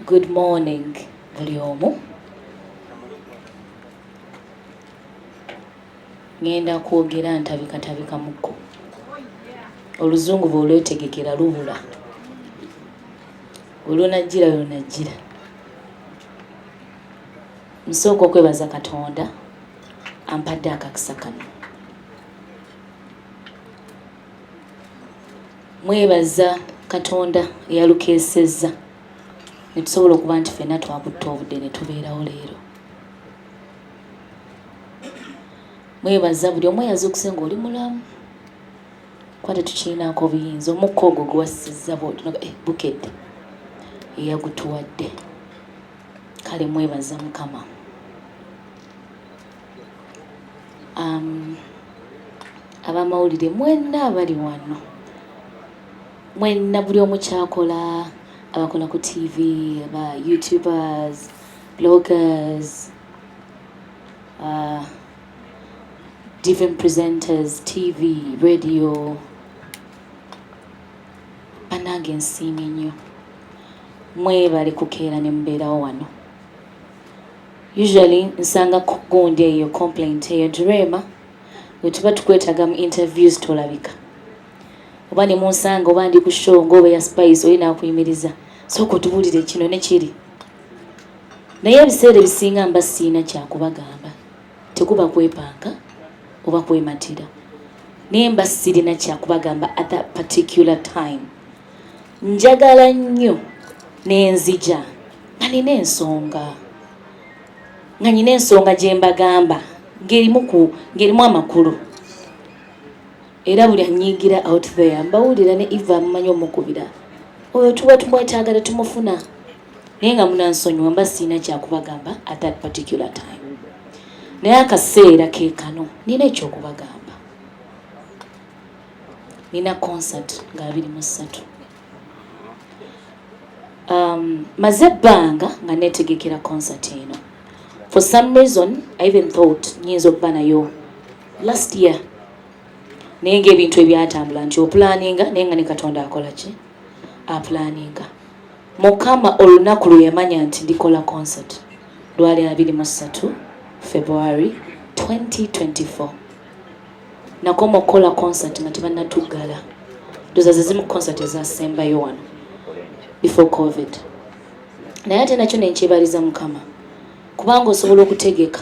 Good morning buli omu. Ngenda kwogera ntabikatabikamuko. Oluzungu bw'olwetegekera lubula. Olunajjira lunajjira. Nsooka okwebaza Katonda ampadde akakisa kano. Mwebaza Katonda eyalukeesezza ne tusobola okuba nti ffenna twakutte obudde ne tubeerawo leero. Mwebaza buli omu eyazuukuse ng'oli mulamu kuba tetukirinaako obuyinza, omukka ogwo gwe wassizza bw'oti bukedde eyagutuwadde. Kale mwebaza Mukama. Abamawulire mwenna abali wano, mwenna buli omu kyakola, abakola ku TV, aba YouTubers, bloggers, different presenters, TV, radio, bannange nsiimye nnyo, mwebale kukeera ne mubeerawo wano. Usually nsanga gundi eyo complaint eyo nti Rema bwe tuba tukwetaaga mu interviews tolabika, oba ne munsanga oba ndi ku show ng'oba ya Spice oli naakuyimiriza sooka otubuulire kino ne kiri, naye ebiseera ebisinga mba siina kyakubagamba, tekuba kwepanka oba kwematira, naye mba sirina kyakubagamba at that particular time. Njagala nnyo nenzija nga nina ensonga, nga nina ensonga gye mbagamba ng'erimu amakulu. Era buli anyiigira out there mbawulira ne Eva amumanyi omukubira oyo tuba tumwetaaga tetumufuna, naye nga munansonyiwa mba siina kyakubagamba at that particular time, naye akaseera ke kano nina ekyokubagamba. Nina concert nga 23. Maze ebbanga nga neetegekera concert eno. For some reason I even thought nyinza okuba nayo last year, naye ng'ebintu ebyatambula nti opulaninga naye nga ne Katonda akola ki, apulaninga. Mukama olunaku lwe yamanya nti ndikola concert lwali 23 February 2024. Nakoma okukola concert nga tebannatuggala. Ndoza ze zimu concert ezasembayo wano before COVID, naye ate nakyo nenkyebaliza Mukama kubanga osobola okutegeka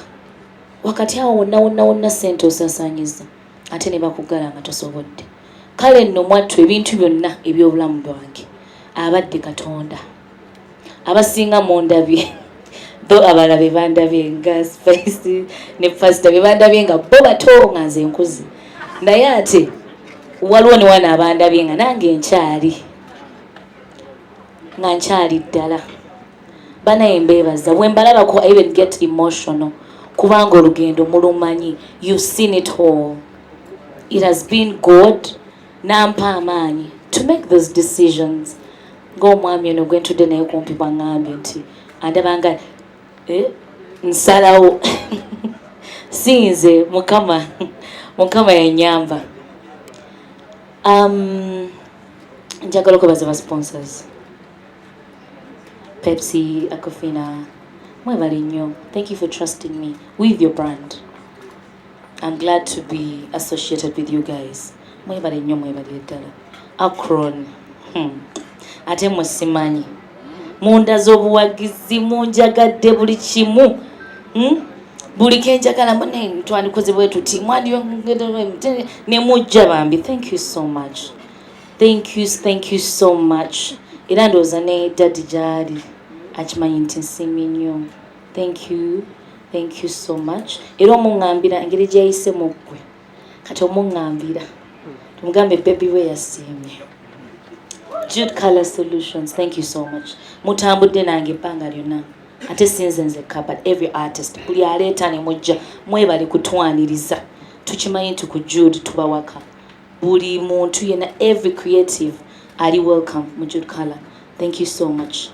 wakati awo wonna wonna wonna ssente osaasaanyiza ate ne bakuggala nga tosobodde. Kale nno mwattu ebintu byonna eby'obulamu bwange abadde Katonda. Abasinga mundabye tho abalala be bandabye nga Spice ne Pastor be bandabye nga bo bato nga nze nkuze, naye ate waliwo ne wano abandabye nga nange nkyali nga nkyali ddala. Banaye mbeebaza bwe mbalabako, I even get emotional kubanga olugendo mulumanyi, you've seen it all. It has been God nampa amaanyi to make those decisions, ng'omwami ono gwe ntudde naye kumpi bwaŋŋambye nti andabanga nsalawo si nze, Mukama, Mukama yanyamba. Njagala okwebaza ba sponsors, Pepsi, Aquafina, mwebale nnyo. Thank you for trusting me with your brand. I'm glad to be associated with you guys. Mwebale nnyo, mwebale ddala. Akron, Ate musimanyi mundaze obuwagizi, munjagadde buli kimu, Buli kenjagala mbone twandikoze bwe tuti ne mujja bambi. Thank you so much, thank you, thank you so much. Era ndowooza ne daddy gyali akimanyi nti nsiimye nnyo. Thank you, thank you so much. Era omuŋŋambira engeri gyeyayise mu ggwe, kati omuŋŋambira tumugambe baby we yasiimye. Jude Color Solutions, thank you so much. Mutambudde nange ebbanga lyonna, ate sinze nzekka but every artist, buli aleeta ne mujja, mwebale kutwaniriza. Tukimanyi nti ku Jude tubawaka buli muntu yenna, every creative ali welcome mu Jude Color. Thank you so much.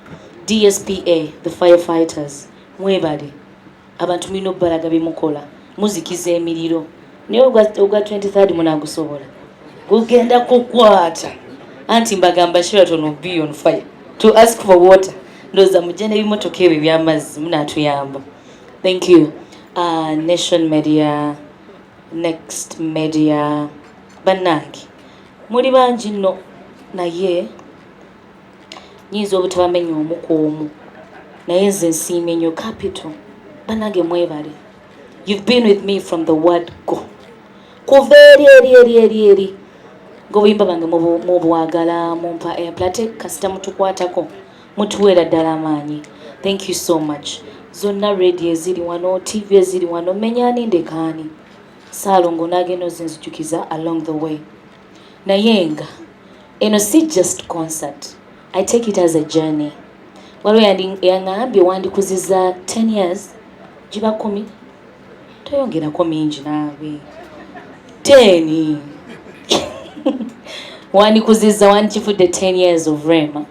DSPA, the firefighters, mwebale. Abantu mulina obbalaga byemukola, muzikiza emiriro, naye ogwa 23rd munagusobola gugenda kukwata. Anti mbagamba Sheraton will be on fire to ask for water. Ndowooza mujja n'ebimotoka ebyo eby'amazzi, munaatuyamba. Thank you, Nation Media, Next Media. Bannange, muli bangi nno, naye nyinza obutabamenya omu ku omu, naye nze nsiimye nnyo. Capital, bannange mwebale. You've been with me from the word go, kuva eri eri eri eri eri, ng'obuyimba bwange mubwagala, mumpa airplay, ate kasita mutukwatako mutuweera ddala amaanyi. Thank you so much. Zonna radio eziri wano, TV eziri wano, menyani ndekaani, Saalongo n'agenda ozinzijukiza along the way. Naye nga eno si just concert, I take it as a journey. Waliwo yaŋŋambye wandikuziza 10 years, giba 10, toyongerako mingi naawe, 10 wandikuziza, wandikifudde 10 years of Rema.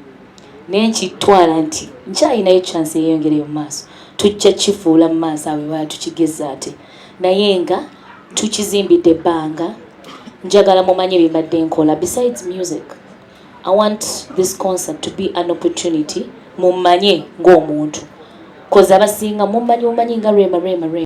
Naye nkitwala nti nkyalinayo chance eyeyongereyo mu maaso. Tujja kifuula mu maaso awo baba tukigeza ate, naye nga tukizimbidde ebbanga. Njagala mumanye bye nkola besides music. I want this concert to be an opportunity mumanye ng'omuntu, 'cause abasinga mumanyi, mumanyi nga Rema, Rema, Rema.